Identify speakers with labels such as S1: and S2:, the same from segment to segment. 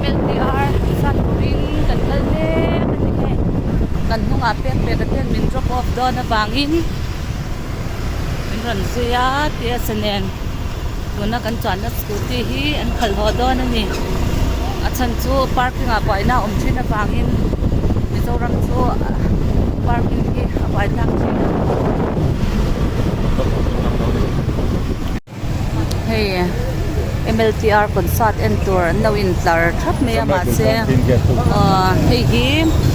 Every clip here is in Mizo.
S1: MLTR zat turin kan kal mek a ni hei kan hnungah pek pek a ten min drop off dawn avangin min rawn zui a ts a nen tuna kan chuanna scooty hi an khalh haw dawn a ni a chhan chu parking ah buaina a awm thin avangin Mizoram chu parking hi a buai thlak thin a. Hei MLTR concert en tur an lo intlar thap mai a mahse ahh hei hi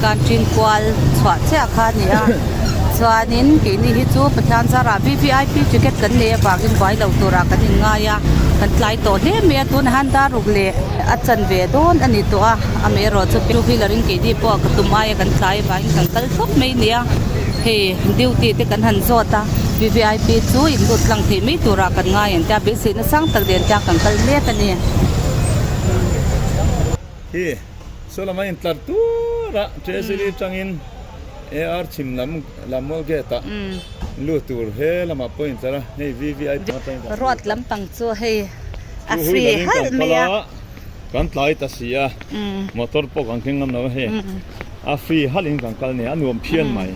S1: canteen kual chhuah chiah kha a ni a chuanin keini hi chu Pathian zarah VVIP ticket kan nei avangin buai lo turah kan inngai a kan tlai tawh hle mai a tunah hian dar ruk leh a chanve dawn a ni tawh a amaherawh chu two wheeler in keini pawh ka tum aia kan tlai avangin kan kal tawp mai a ni a hei duty te kan han zawt a. VVIP chu in lut tlang theih mai turah kan ngai ang tia beiseina sang tak nen tia kan kal mek a ni.
S2: Hi saw lama intlar tura Treasury atangin AR chhim lam Lammual gate ah lut tur he lamah pawh intlar a hei VVIP atangin kan
S1: Road lampang chu hei a free halh mai a.
S2: Kan tlai ta si a motor pawh kan keng ngam lo a hei a free halhin kan kal nia a nuam phian mai.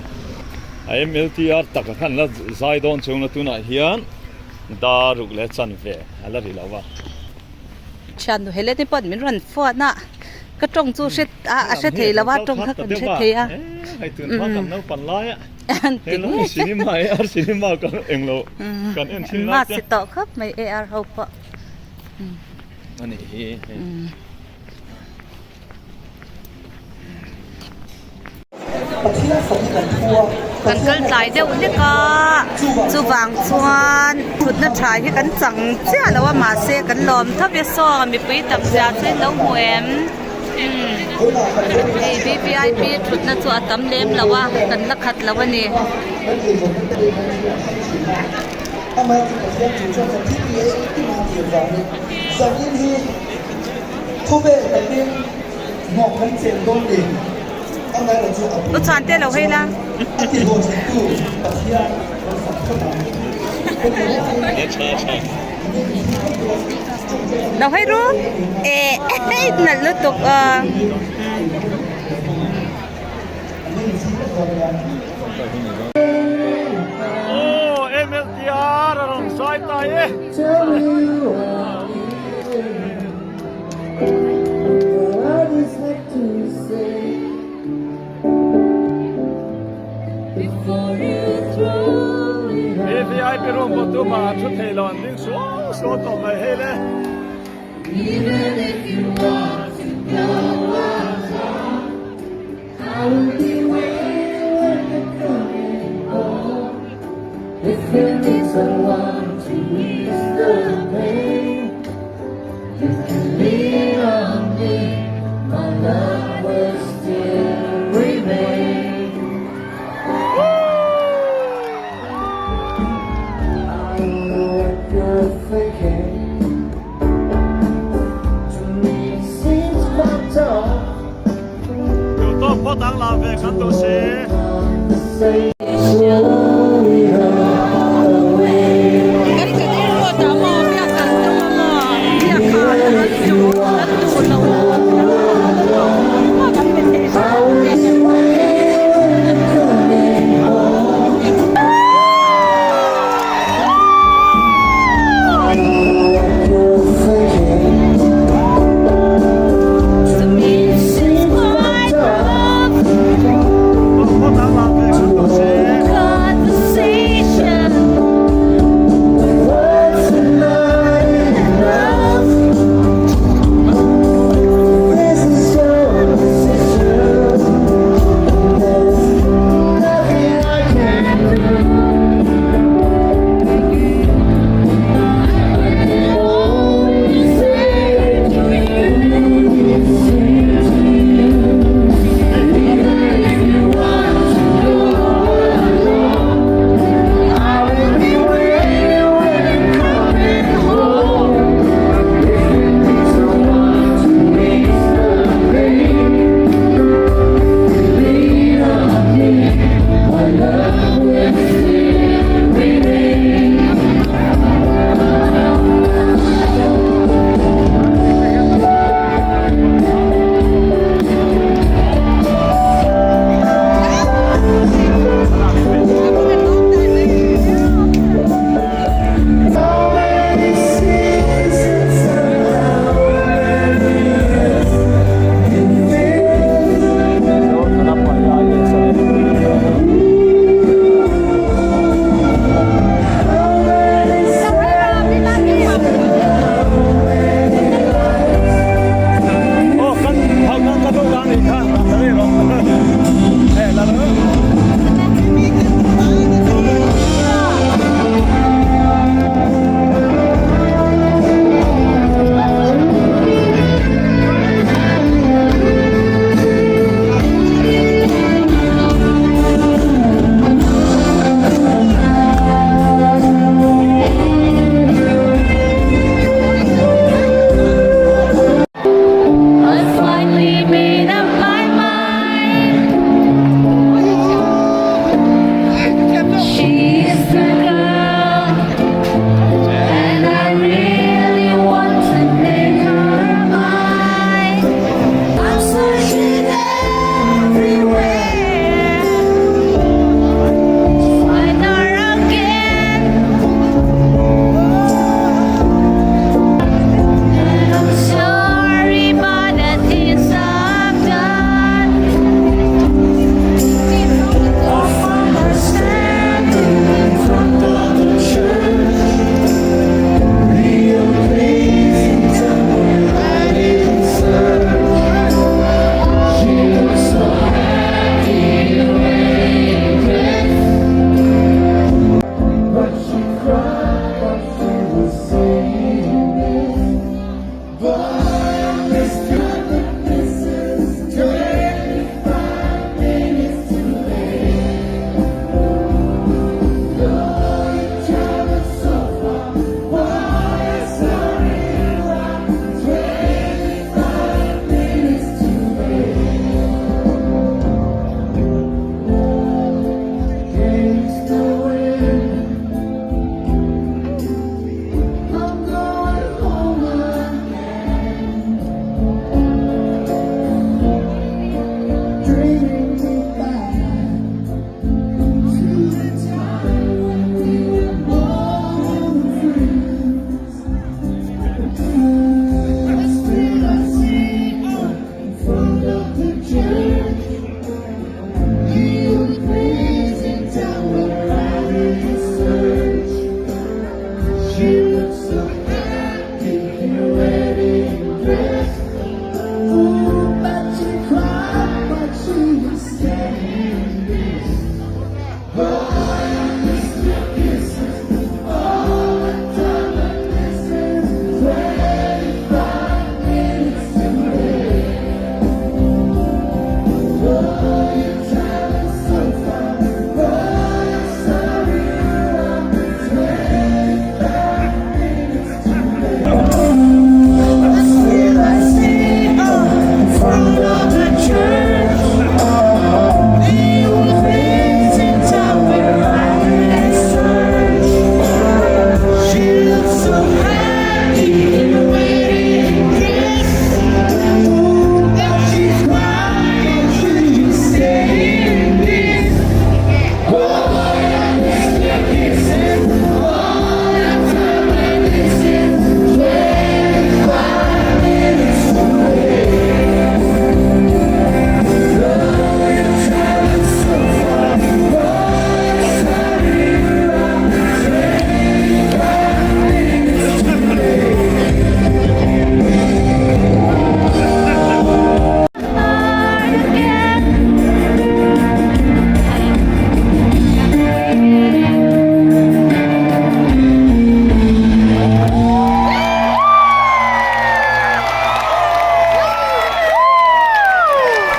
S2: A MLTR taka khan la zai dawn chungna tunah hian dar ruk leh chanve a la ri lo va.
S1: Thiannu Helen-i pawh min rawn phone a, ka tawng chu hre a a hre thei lo a, tawng kha kan hre thei a.
S2: Hei tun hma kan naupan lai a, helai cinema AR cinema kan englo kan en thin lai te.
S1: Mahse tawh khawp mai AR ho pawh.
S2: A nih hi hei.
S1: Kan kal tlai deuh hlek a, chuvang chuan thutna tha hi kan chang chiah lo a mahse kan lawm thap e saw mipui tam zia chu in lo hmu em umm hei VVIP thutna chu a tam lem lo a kan la khat lo a ni. U chuan te lo hei la. Lo hei ru e hei nalh lutuk a.
S2: Aw MLTR a rawn zai ta e. VVIP room pawh tu mah a thu thei lo an ding suau suau tawh mai hei le. Duh tawk phawt ang lah ve kan duh si.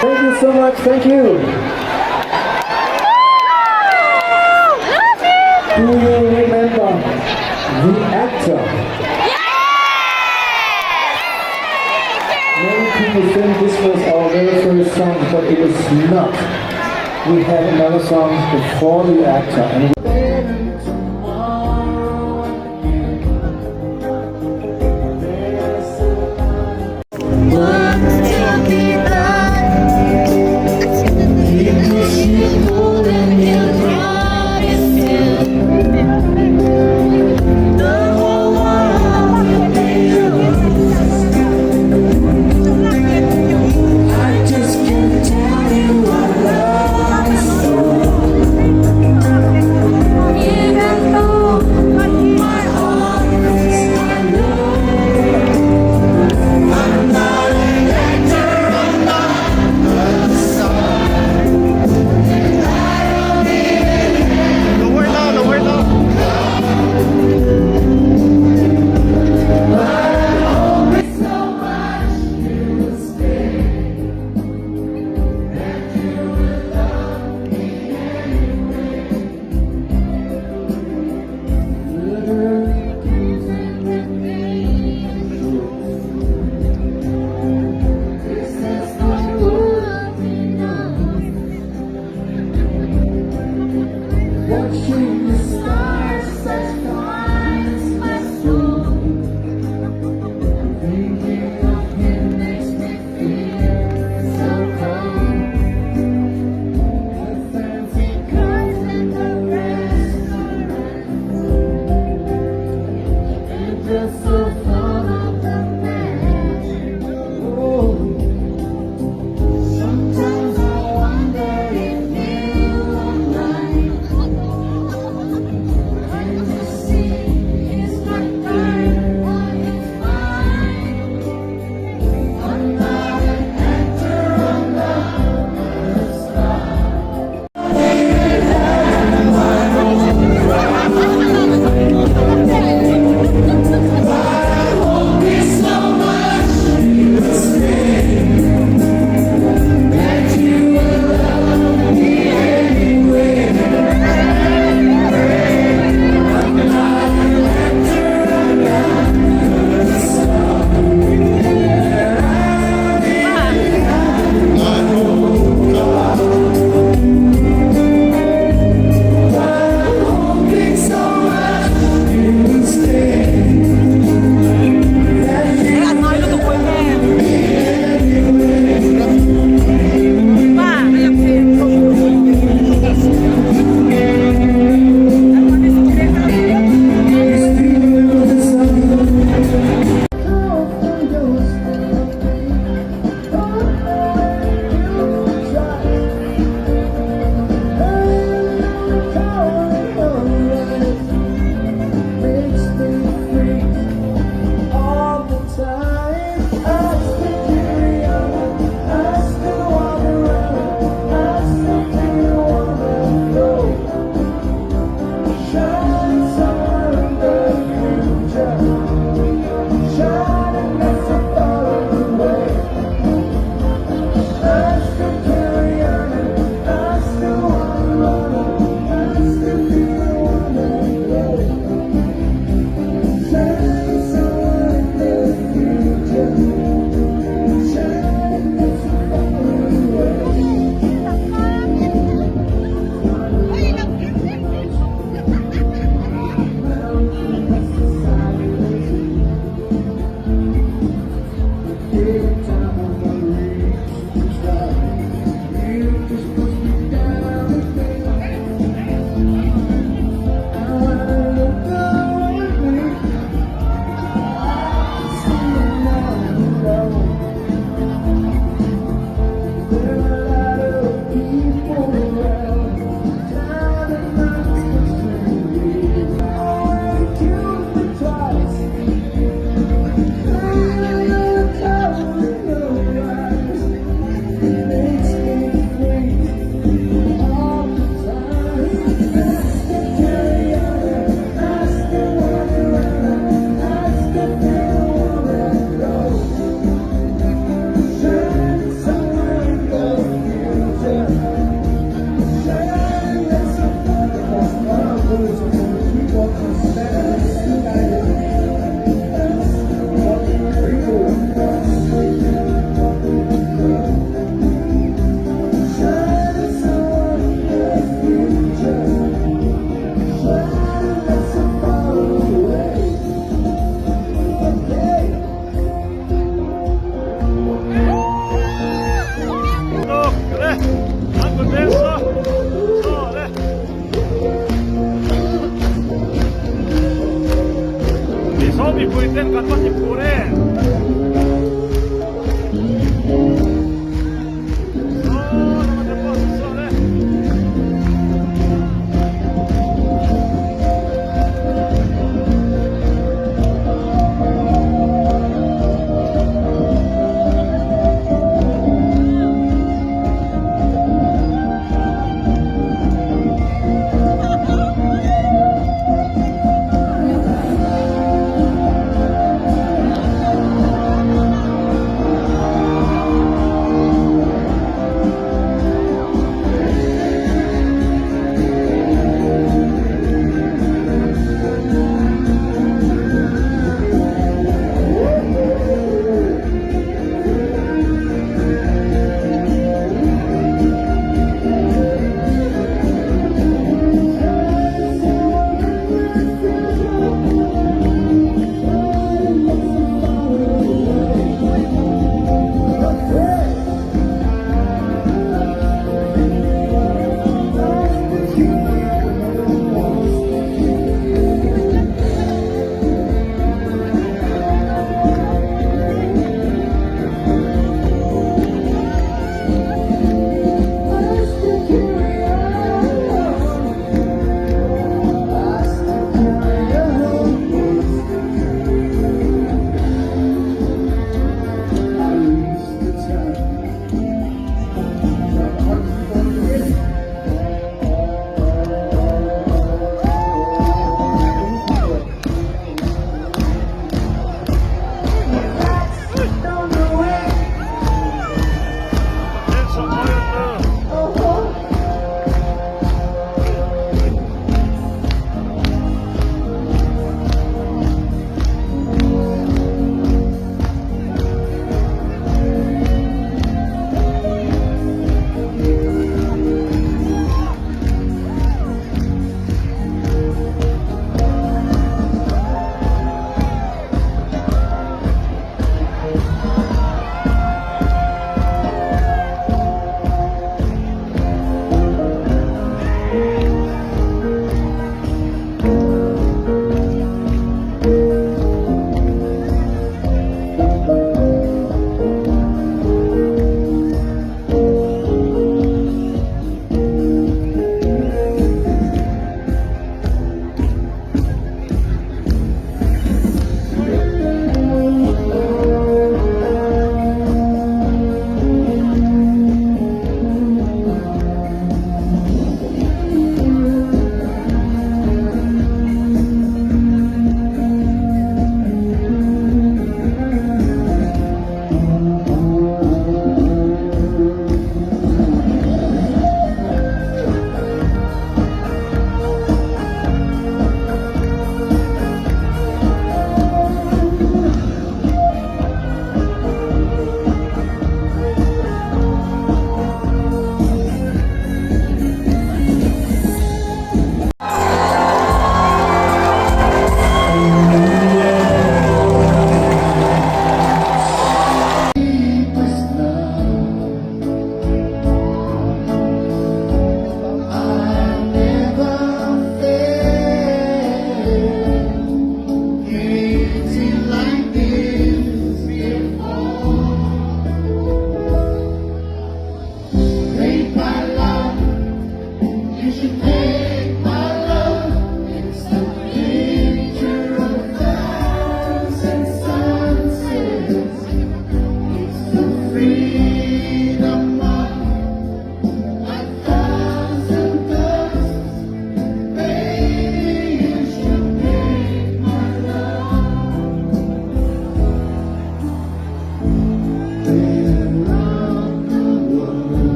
S3: Thank you so much. Thank you. Do you remember the actor? Many people think this was our very first song, but it is not. We had another song before the actor, and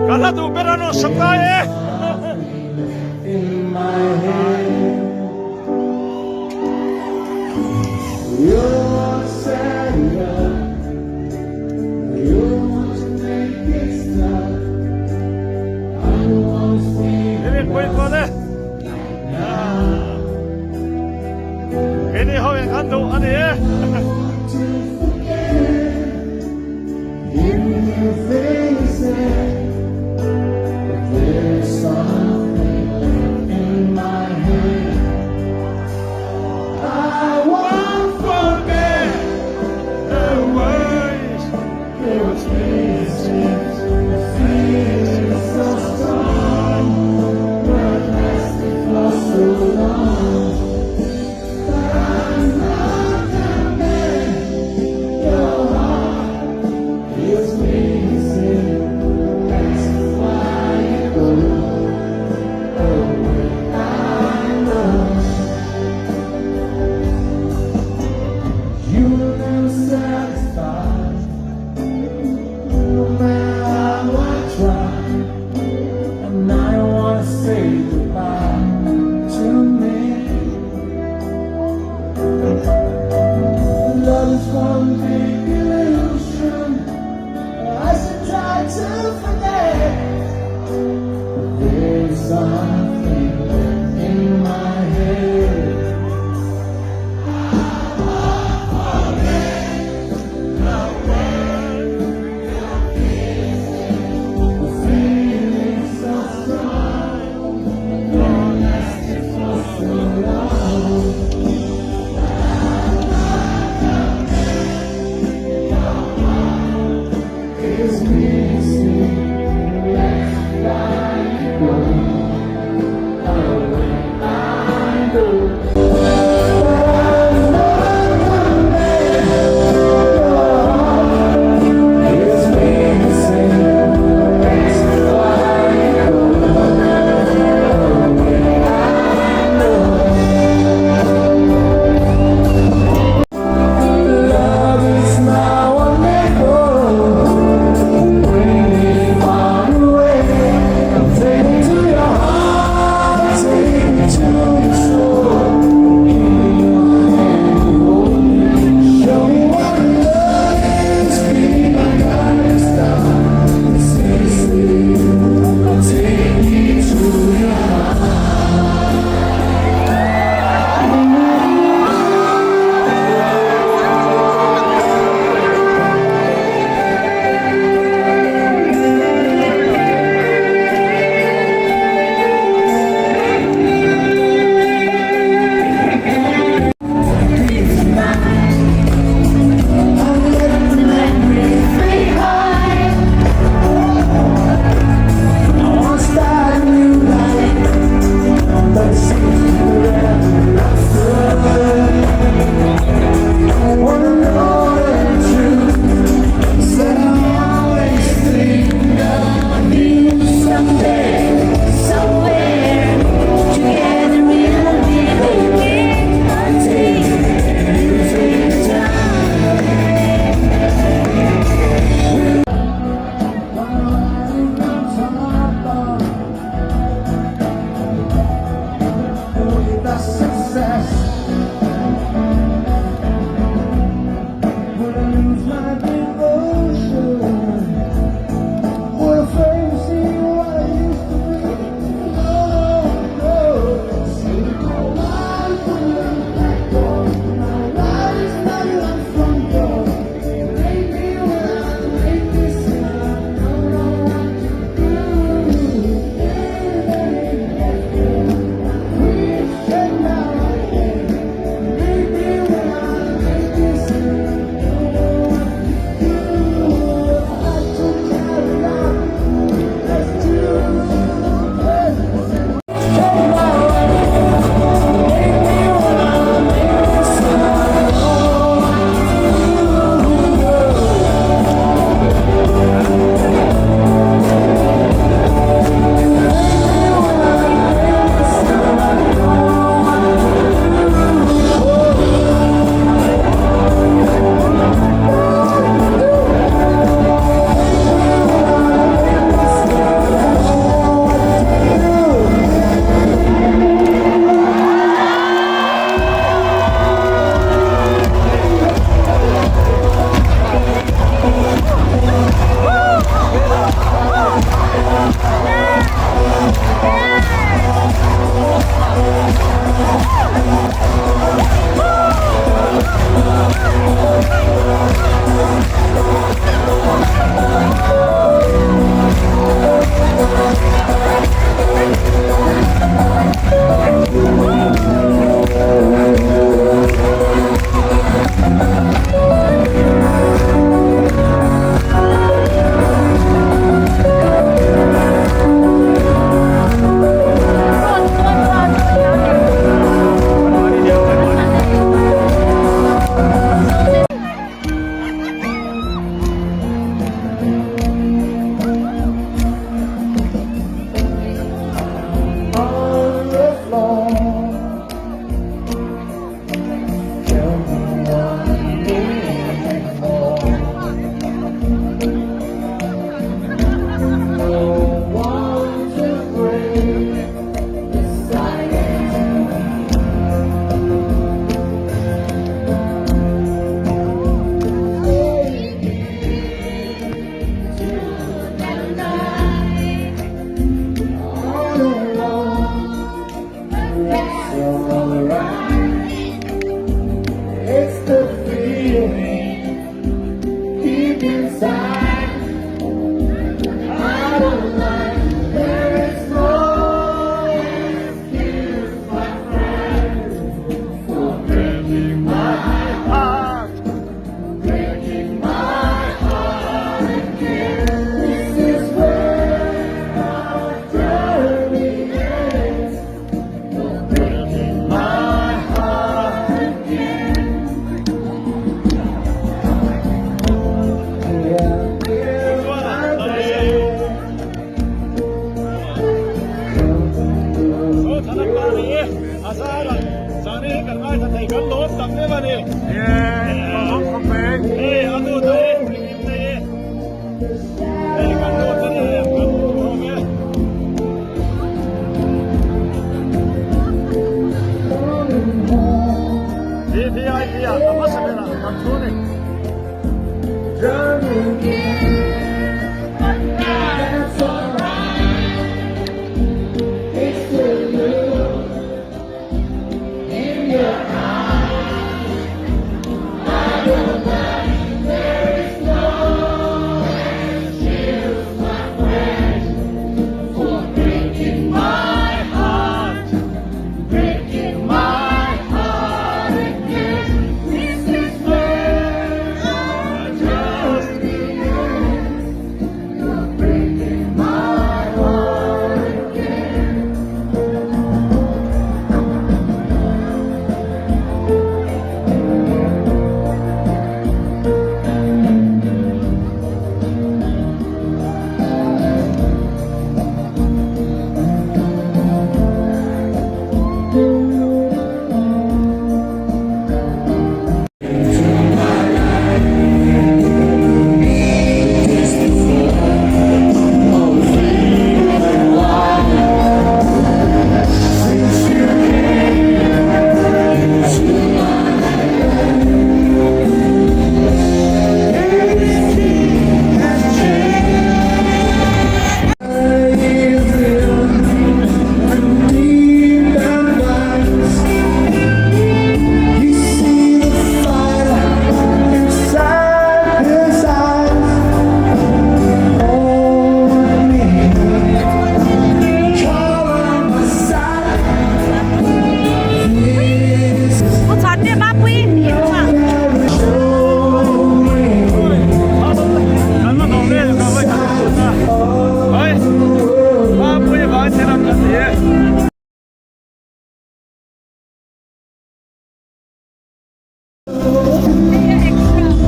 S2: Ka hla duh ber a rawn sak lai e. Keini ho in kan duh a ni e.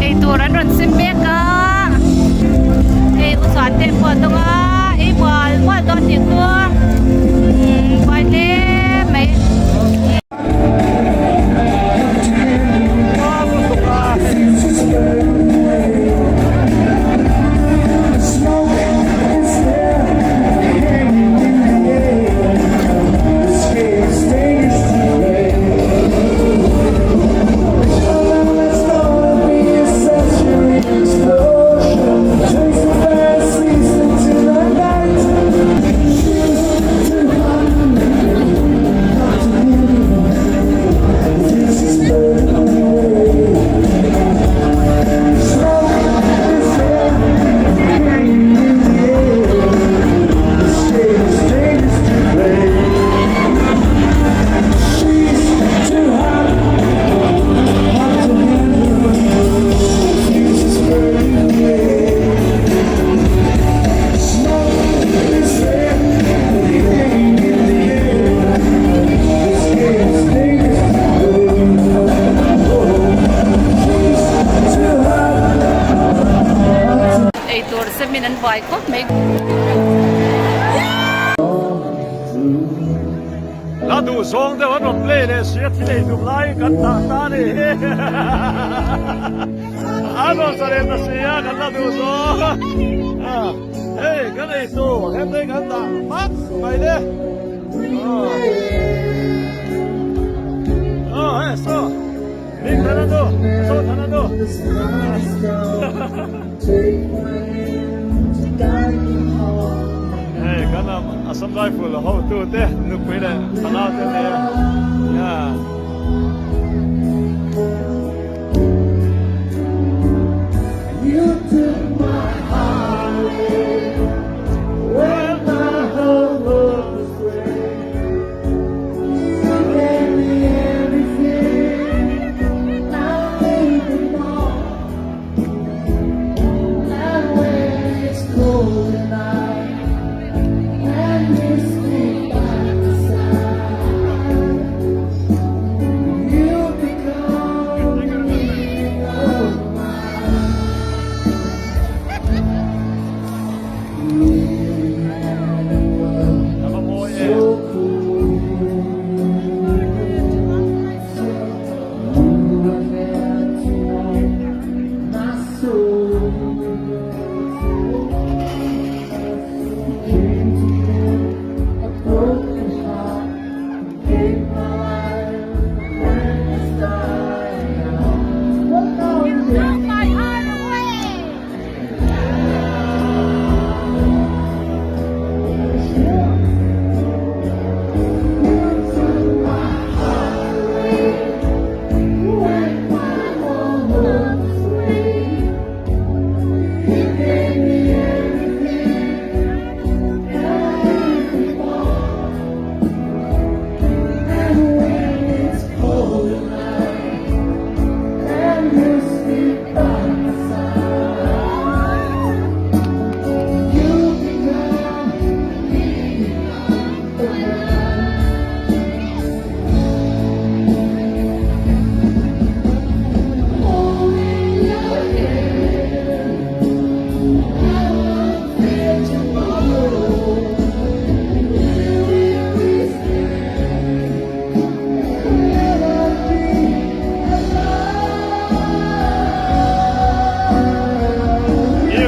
S1: Eitur an rawn sem mek a, hei u chhuan te pawh a dawng a, ei mual mual dawn tih chu umm buai hle mai. Eitur semin an buai khawp mai.
S2: La duh zawng deuh an rawn play leh si a thi nei duh lai kan dah ta a ni hi an rawn sa leh ta si a kan la duh zawng a hei kan ei tur hemlei kan dah hmak mai le aw hei saw ming thana nu saw thana nu. Hei kan Assam Rifle hotu te nupui leh thala te nei a nia.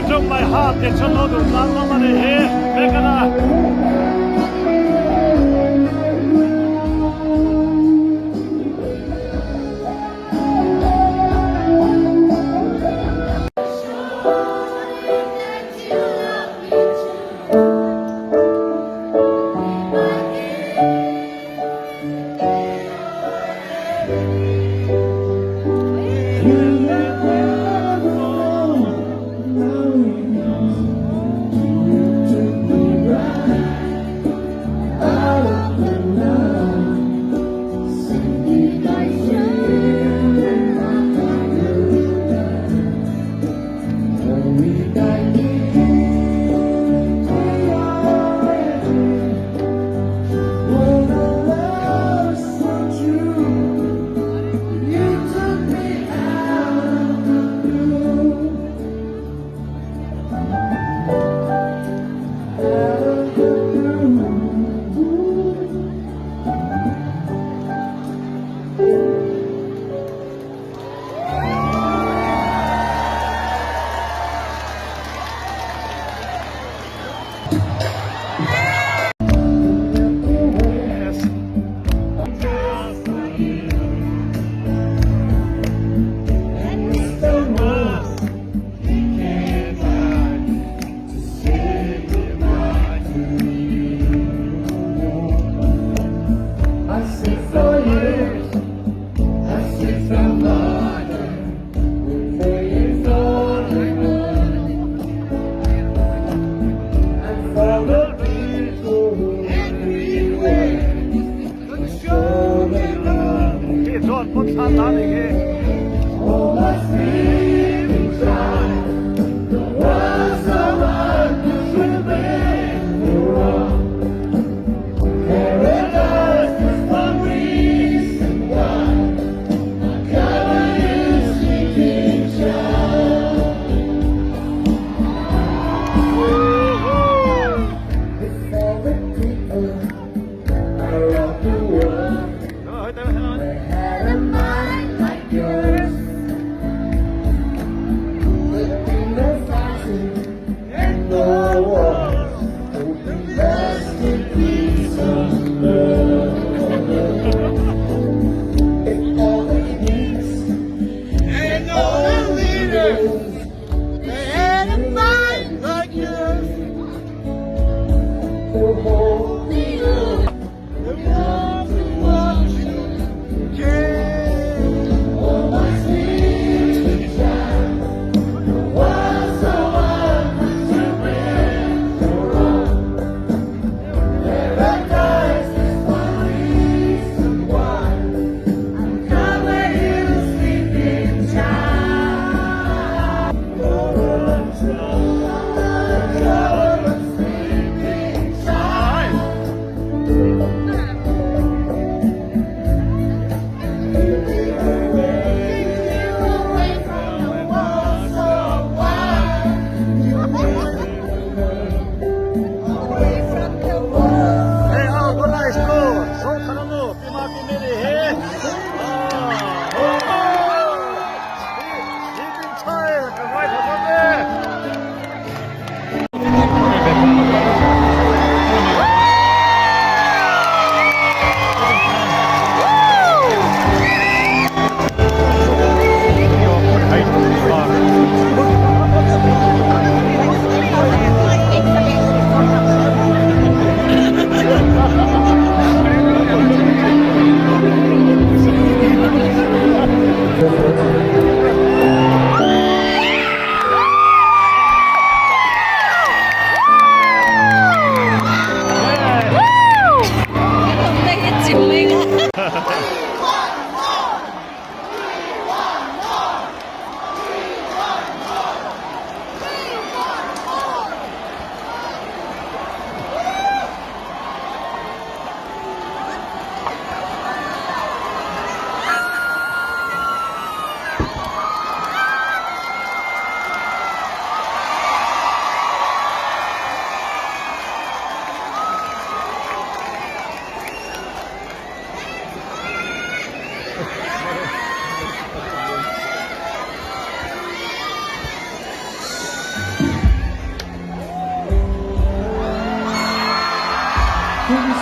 S2: Took my heart tih chu lo duh tlang hlawm a nih hi Megan-a.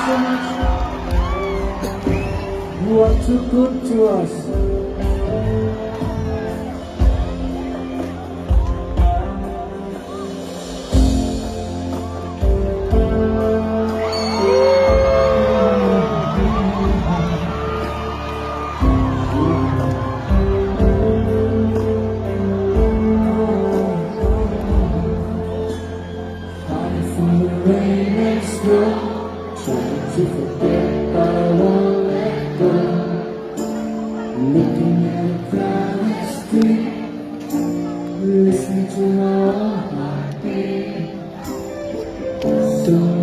S3: so much. You are too good to us. Hiding from the rain and snow, trying to forget, but I won't let go. Looking at a crowded street, listening to my own heartbeat. Don't